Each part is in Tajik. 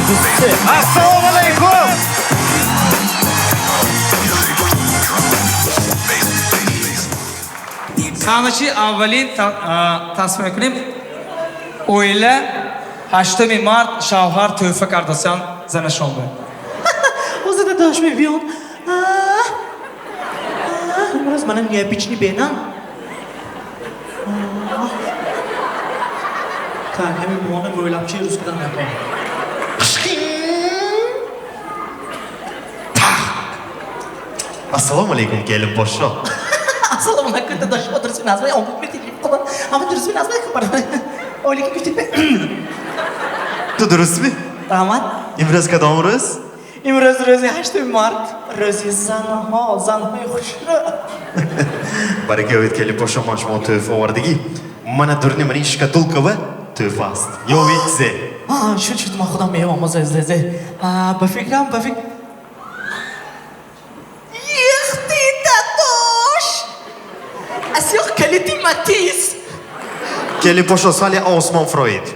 Ду, се. Ассалому алайкум! Ҳамачи аввалин тасвир мекунем. Оила 8 март шавҳар тӯҳфа кардасан занашонба. Ҳозир дадаш мебиён. Имрӯз манам необычный бенам. Так, ҳамин бувона мӯйлабчаи рӯз кадан накун. Ассалому алайкум, келинпошо. Ассалому алайкум, дадаш. Дурустми, назмай? Омбудми, худо. Ҳама дурустми, назмай? Ойлики гуфтидми? Ту дурустми? Раҳмат. Имрӯз кадом рӯз? Имрӯз рӯзи 8 март, рӯзи занҳо, занҳои хушрӯ. Барака ёвед, келинпошо, ман шумо тӯҳфа овардагӣ. Мана дурни ман ин шкатулка ва тӯҳфа аст. Ёвед зе. Шуд, шуд, ман худам меёвам, зе, зе, зе. Ба фикрам, ба фикр. Ехти, дадош! Асёх калити Матис. Келинпошо, сали осмон фроид.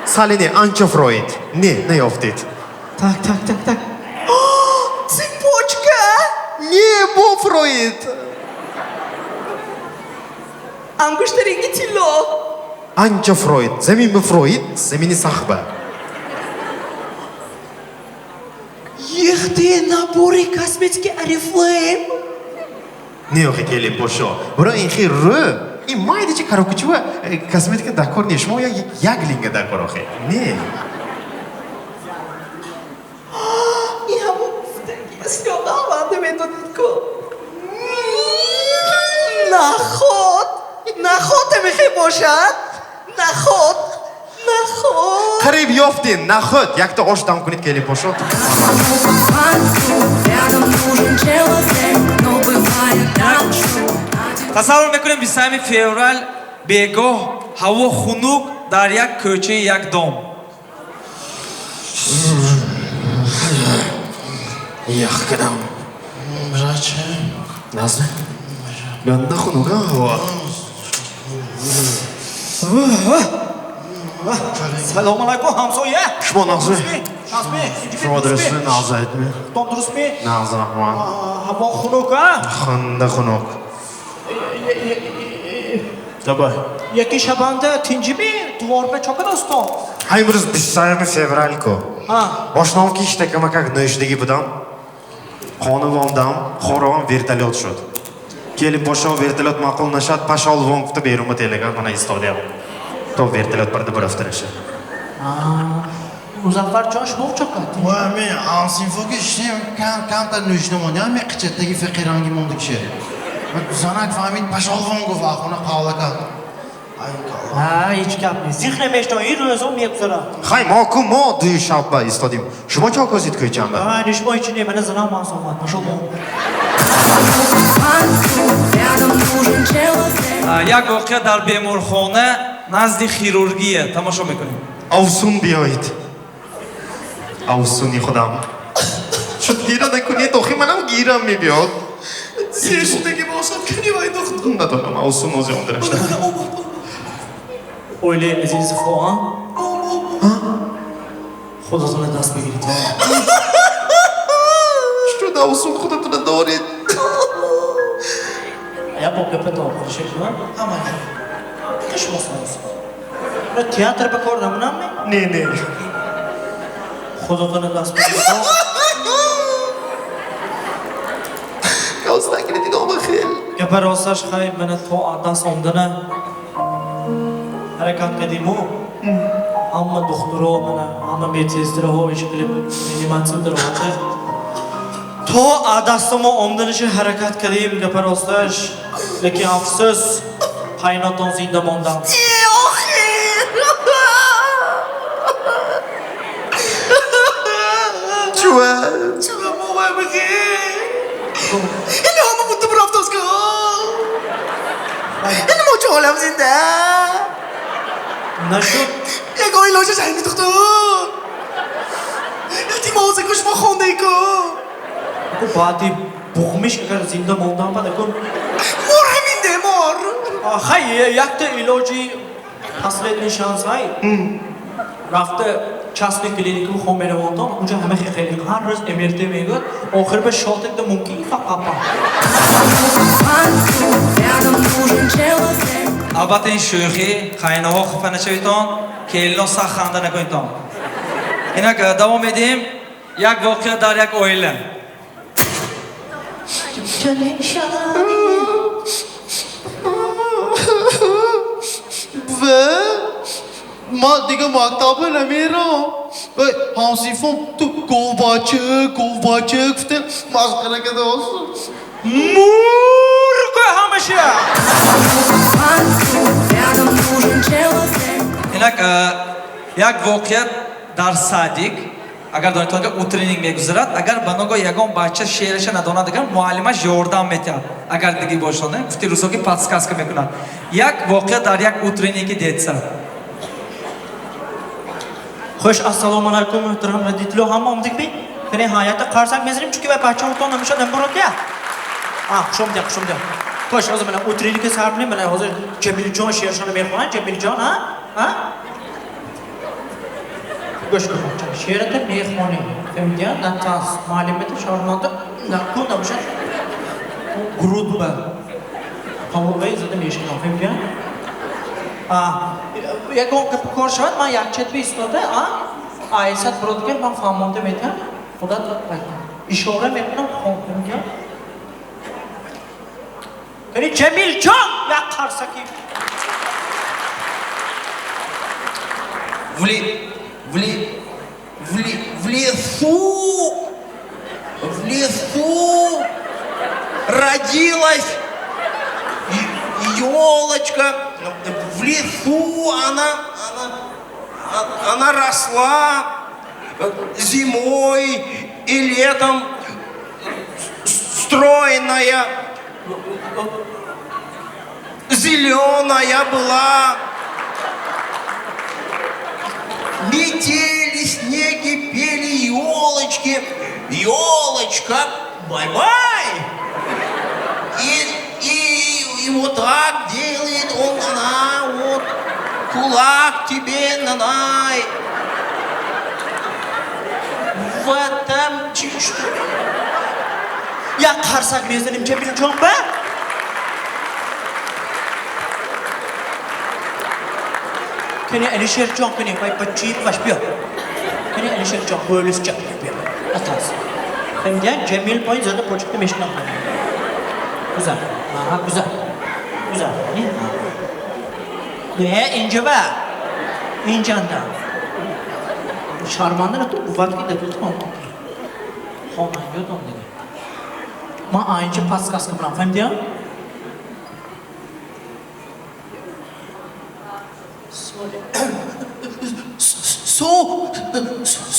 Сали не, анча фроид. Не, наёфтед. Так, так, так, так. Цепочка! Не, бо фроид. Ангуштаринги тилло. Анча фроид. Замин ба фроид, замини сахба. Ехти, набори косметики Орифлейм. Не, охи, келинпошо. Барои ин хел рӯ, ин майдачи карокучува косметика дар кор не. Шумо як линга дар кор охи. Не. Ин ҳамон слёдаванда медонед ку. Наход! Наход мехе бошад? Наход! Наход! Қариб ёфтин, наход. Якта ош дам кунед, келинпошо. Рядом нужен человек, но бывает так, что Тасаввур мекунем, 23 феврал бегоҳ, ҳаво хунук, дар як кӯчаи як дом. Ях кардам. Назми? Ганда хунук ҳаво. Салому алайкум, ҳамсоя. Шумо нағзми? Нағзми? Шумо дурустми? Нағз айтми? Худом дурустми? Нағз, раҳмат. Ҳаво хунук, а? Ханда хунук. Давай. Яки шабанда тинҷими дворба чока достон. Ҳа, имрӯз 23 феврал ку. Ошном ки иштакамакак нӯшидагӣ будам. Хона вомдам, хоровам вертолёт шуд. Келинпошо, вертолёт маъқул нашад, пашол вон гуфта берун телеган мана истодиям. То вертолёт барда бурафта наша. Музаффарҷон, шумо чока? Ва мен ҳамсинфо ки шитем, кам камтар нӯшида мондем, ме қичаттаги фақиранги монда киши. Занак фаҳмид, пашол вон гуфт, ахона қавла кард. Ҳа, ҳеҷ гап нест. Зиқ намешто, ин рӯзо мегузарад. Хай, мо ку мо дуи шабба истодим. Шумо чо козид кӯчанда? Не, шумо ҳеҷ не, мана занам ман омад. Пашол вон. Рядом нужен человек. Як воқеа дар беморхона назди хирургия тамошо мекунем. Авсун биёед. Авсуни худам. Шуд, гира накунед, охи манам гирам мебиёд. Се шудаги бошад, кани вай духтур. Надонам, авсун ози онда рашта. Оилаи азизи хоҳам. Худотонро даст бигиред. Шуд, авсун, худатона доред. Я бо гапа охирша кунам? Ҳама. Шумо сонос. Театр ба кор намунам ме? Не, не. Худотонро даст бигиред. Кавс накунед, идома хел. Гапа росташ, хай, мана то даст омдана ҳаракат кардиму ҳама духтуро, мана ҳама медсестраҳо иш қилib реаниматсия даромада то дастомо омданаша ҳаракат кардем, гапа росташ, лекин афсӯс, қайнотон зинда мондам. Чува? Чува мовай бихе? Ини ҳама мудда бурафтост ку. Ини мо чолам зинда. Нашуд. Ягон илоҷаш ҳайни духтур. Илтимос, ку шумо хондаи ку. Баъди буғмиш агар зинда мондам, баъд акун Мор ҳамин мор. Хай, якта илоҷи, последний шанс, ҳай. Рафта частный клиника хом меравонтон, унҷо ҳама хеле ҳар рӯз МРТ мегӯяд, охир ба шотекда мумкин фақат. Рядом нужен человек. Албатта, ин шӯхӣ, қайнаҳо хафа нашавитон, келино сахт ханда накунитон. Инак, давом медиҳем. Як воқеа дар як оила. Ва ма дига мактаба намерам. Ой, ҳамсинфом ту говбача, говбача гуфта масхара кардааст. Мурғ ҳамаша. Рядом нужен человек. Инак, як воқеа дар садик. Агар донед, утренник мегузарад, агар ба ногоҳ ягон бача шеъраша надонад, агар муаллимаш ёрдам метиҳад, агар диги бошад, гуфти русоки, подсказка мекунад. Як воқеа дар як утренники детсад. Хуш, ассалому алайкум, муҳтарам родитело, ҳама омдикми? Кани, ҳаята қарсак мезанем, чунки вай бачаҳотон ҳамеша намбурод я. А, хуш омадед, хуш омадед. Хуш, ҳозир мана утренники сар кунем, мана ҳозир Ҷамилҷон шеършонро мехонад, Ҷамилҷон, а? А? Гӯш кун, шеърата мехонӣ. Фаҳмидӣ? Натас, муаллимата шарманда накун, набошад. Грудба. Ҳавои зада мешканам, фаҳмидӣ? А, ягон гап кор шавад, ман якчет бистода, а? Айсат бродгар, ман фаҳмонда метиҳам, худат ишора мекунам, хон, фаҳмидӣ? Кани, Ҷамилҷон, як қарсаки. В лесу родилась елочка, в лесу она росла зимой и летом, стройная, зеленая была. Метели, снеги, пели елочки. Елочка, bye-bye! И вот так делает он, она, вот, кулак тебе нанай. В этом Як қарсак мезанем Ҷамилҷон ба? Кани, Алишерҷон, кани, вай бачаи ваш, биё. Кани, Алишерҷон, бӯлисча, биё. Атас. Фаҳмидӣ? Ҷамил поин зада почката мешканам. Гузар. Аҳа, гузар. Гузар. Не, инҷа ва. Инҷанда. Шарманда на ту бувад ки дадут кон. Хона ёдон дига. Ман айнча подсказка бурам, фаҳмидӣ?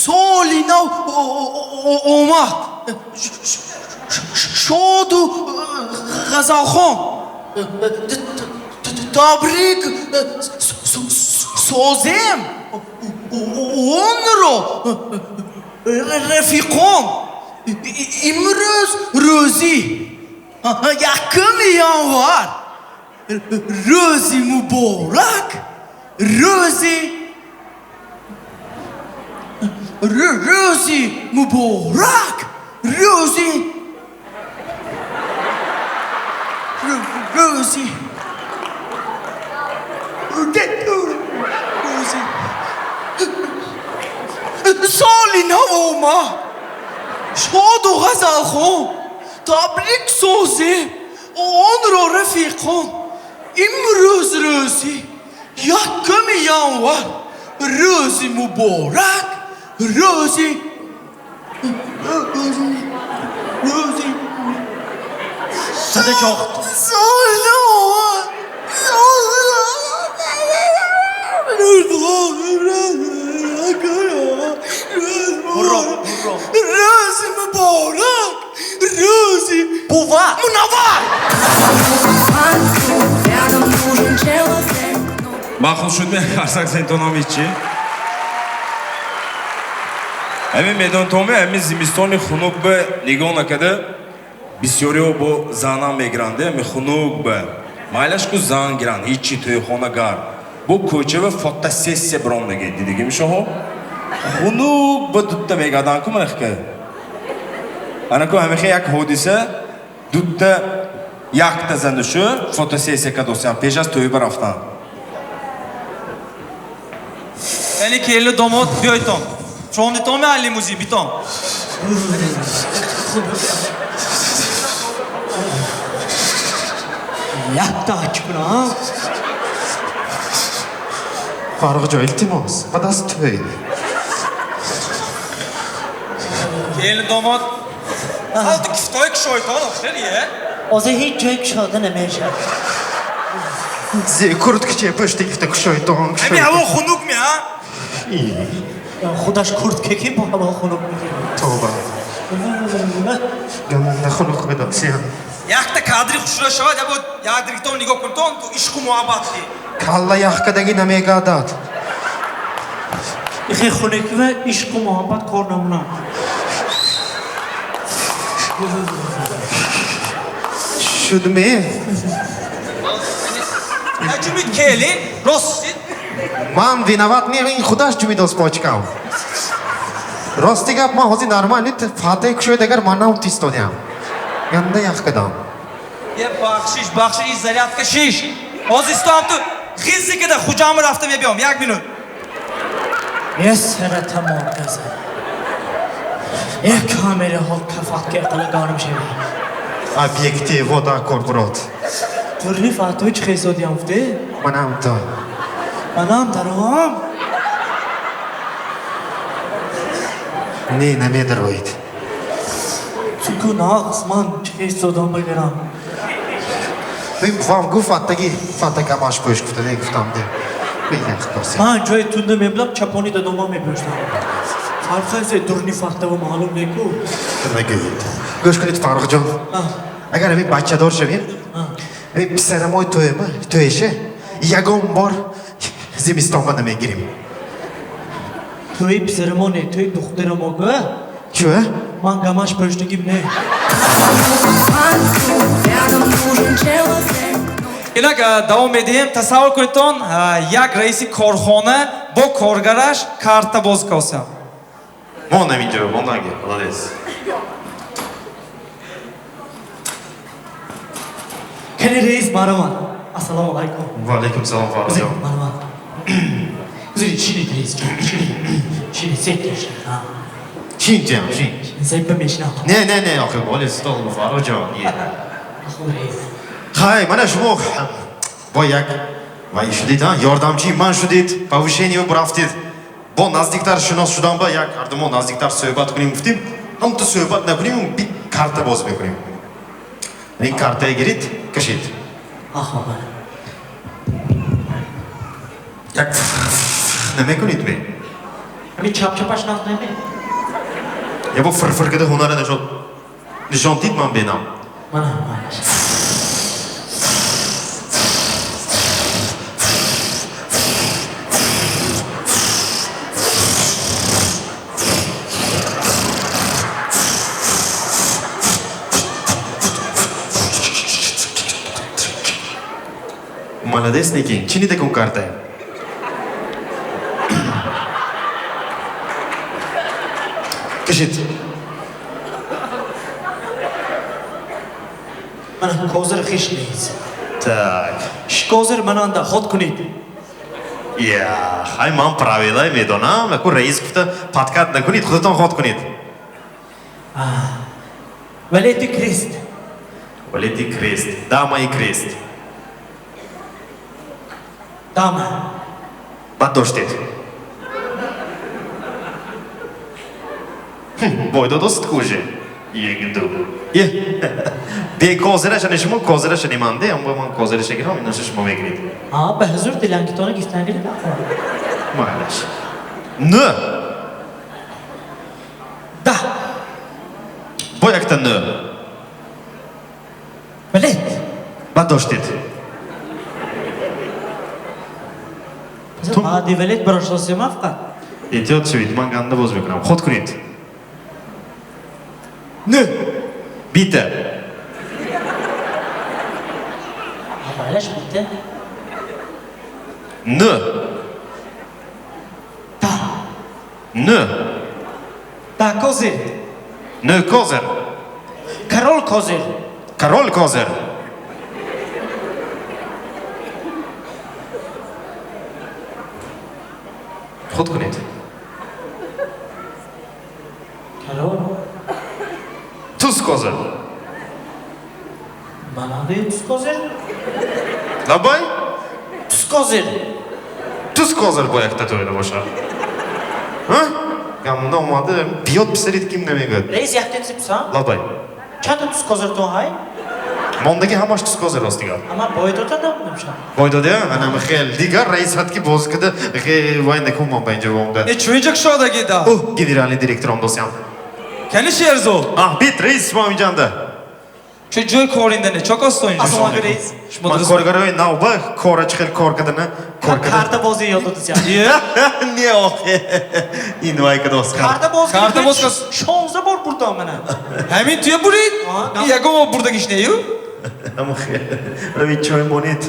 Соли нав омад, шоду Ғазалхон, табрик созем онро, рафиқон. Имрӯз рӯзи 1 январ, рӯзи муборак, рӯзи муборак, рӯзи соли нав омад, шоду Ғазалхон, табрик созем онро, рафиқон. Имрӯз рӯзи 1 январ, рӯзи муборак, рӯзи Сада ҷох. Соли нав омад. Уро, уро. Рӯзи муборак, рӯзи Бува. Мунаввар. Рядом нужен человек. Мақул шуд, ме қарсак зентоном ҳичи? Ҳамин медонтоме, ҳамин зимистони хунук ба нигоҳ накарда, бисёриҳо бо занам мегиранд, ҳами хунук ба майлаш ку зан гиранд, ҳичи тӯйхона гарм. Бу кӯчава фотосессия биромдаги дидиги мишоҳо. Хунук ба дутта мегадан ку манахка. Ана ку ҳамихе як ҳодиса дутта якта зану шу фотосессия кадосиям пеш аз тӯйба рафтан. Яъне келину домод биёйтон. Шомдитон ме лимузин битон. Якта ачи кунам. Фаррухҷон, илтимос, баъд аз тӯй. Келину домод. Алти кифтои кушойтон охир е. Ҳозир ҳеҷ ҷой кушода намешавад. Зе курткаче пушти гифта кушойтон. Ҳами ҳаво хунук ме, а? Худаш куртка ки бо ҳаво хунук мегирад. Тоба. Ганда хунук медосиям. Якта кадри хушро шавад, ябо якдигитон нигоҳ кунтон, ишқу муҳаббат ки. Калла яхкадаги намегардад. Ихе хунукива ишқу муҳаббат кор намунад. Шудме? Ҷумид келин, рост. Ман виноват не, ин худаш ҷумидост почкам. Рости гап, ман ҳозир нормал фатаи кушоед, агар ман нам тистодиам. Ганда яхкадам. Е, бахшиш, бахшиш, ин зарядка шиш. Ҳозир истам ту хизи кида хуҷамро рафта мебиём. Як минут. Е сара тамом газа. Е камераҳо кафат ки ақла гарм шавад. Объектив вода корбурот. Турни фатои чӣ хезодиам гуфте? Манам то. Манам даровам. Не, намедароид. Чунку нағз ман чӣ хезодам багирам. Вам гуфт фаттаги фатта камаш пӯш гуфта, не гуфтам де. Ман ҷои тунда мебудам, чапони дадома мепӯштам. Фарқ аст дурни фаттаву маълум неку. Нагӯед. Гӯш кунед, Фаррухҷон. Агар ҳамин бачадор шавем, ҳамин писарамои тӯема, тӯеше, ягон бор зимистонба намегирем. Тӯи писарамо не, тӯи духтарамо гӯ. Чӣ? Ман гамаш пӯштагим не. Рядом нужен человек. Инак давом медиҳем. Тасаввур кунедтон, як раиси корхона бо коргараш карта боз косям. Монам инҷо, мондаги, молодец. Кани раис марамад. Ассалому алайкум. Ва алайкум салом, Фаррухҷон. Марамад. Гузаред, шинед, раис. Шинед. Шинед, сет шинед. Чин ҷам, чин. Зайба мешинам. Не, не, не, охир, боли стол, Фаррухҷон. Аху раис. Хай, мана шумо бо як вай шудид, а? Ёрдамчии ман шудид, повышение бурафтид. Бо наздиктар шинос шудам ба як ҳарду мо наздиктар суҳбат кунем гуфтим. Ҳам ту суҳбат накунем, бит карта боз мекунем. Ин картае гирид, кашид. Аха, мана. Як намекунид ме? Ҳамин чап-чапаш нағз неме? Я бо фирфир кида ҳунара нишон дид ман бенам. Мана, мана. Молодец, Ники. Чини такун карта? Кашид. Мана козир хиш нест. Так. Козир мананда ход кунед. Я, хай ман правилай медонам. Аку раис гуфта подкат накунед, худатон ход кунед. Валети крест. Валети крест. Дама и крест. Дама. Бад доштед. Бой додост куже. Як ду. Е. Бе козираша не шумо козираша не манде, аммо ман козираша гирам, инаша шумо мегиред. А, ба ҳузур дилангитона гифтан гиред. Майлаш. Нӯ. Да. Бо якта нӯ. Валет. Бад доштед. Баъди валет бароштосима фақат. Эҳтиёт шавед, ман ганда боз мекунам. Ход кунед. Нӯ. Бита. Майлаш бита. Нӯ. Да. Нӯ. Да, козырь. Нӯ козырь. Король козырь. Король козырь. Худ кунед. Король. Туз козырь. Манандаи туз козырь. Лабай? Туз козырь. Туз козырь бо якта тоида бошад. Гамунда омада биёд писарид, ким намегӯяд. Раис, якта чиз писам? Лабай. Чанда туз козыртон ҳай? Мондаги ҳамаш туз козырь, рост дигар. Ама бой дода намешам. Бой додя? Анам хел дигар раисат ки боз када вай накун, ман ба инҷа вомда. Э, чу инҷа кушодаги да? О, генеральный директор омдосям. Кани Шерзод? А, бит раис, мо инҷанда. Чу ҷои кориндане? Чо косто инҷо? Ассалому алайкум, раис. Шумо Ман дуруст. коргарои навба кора чӣ хел кор кардана, кор карда. Карта бозӣ ёд додисям. Не, охе. Ин вай кадос кар. Карта бозӣ. Карта боз кас- 16 бор бурдам мана. Ҳамин туя бурид? А, Ягон бор бурдагиш нею? Амохе. Рави чой монед.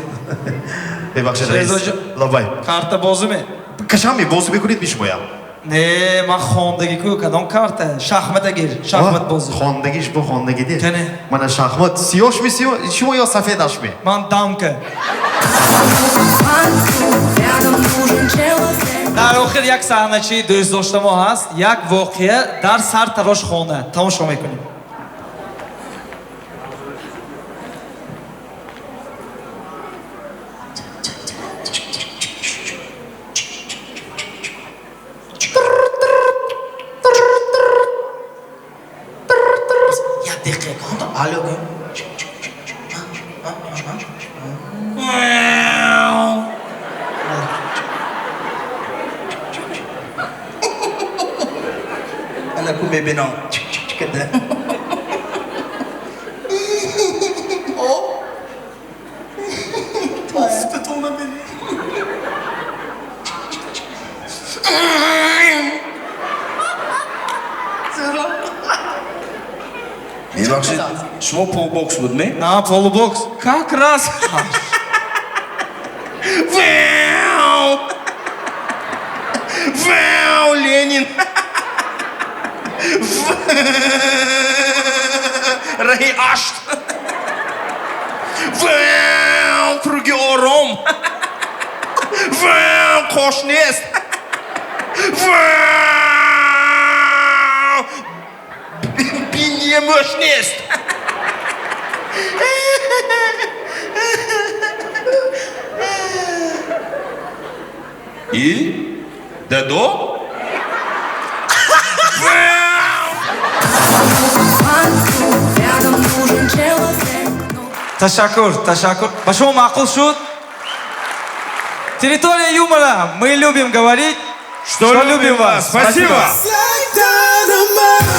Бебахшед, раис. Шерзод ҷон. Лабай. Карта бозӣ ме? Кашами бозӣ мекунед мишмоям. Не, ман хондагӣ ку, кадом карта? Шахмата гир, шахмат бозӣ. Хондагиш бо хондагӣ де. Кане. Мана шахмат сиёшми, сиё шумо ё сафедашми? Ман дамка. Рядом нужен человек. Дар охир як саҳначаи дӯстдоштамо ҳаст, як воқеа дар сартарошхона тамошо мекунем. Як дақиқа, канда алло гӯ. Ана ку мебинам. Чик-чик-чик. О! Тофтатона бини. Мебахшед, шумо полбокс буд ме? На, полубокс как раз. Вау! Вау, Ленин! Раҳи ашт! Вау, круги ором! Вау, қош нест! Вау! Биние мӯш нест! И? Дадо? Рядом нужен человек. Но Ташаккур, ташаккур. Ба шумо маъқул шуд? Территория юмора. Мы любим говорить, что любим вас. Спасибо! Спасибо.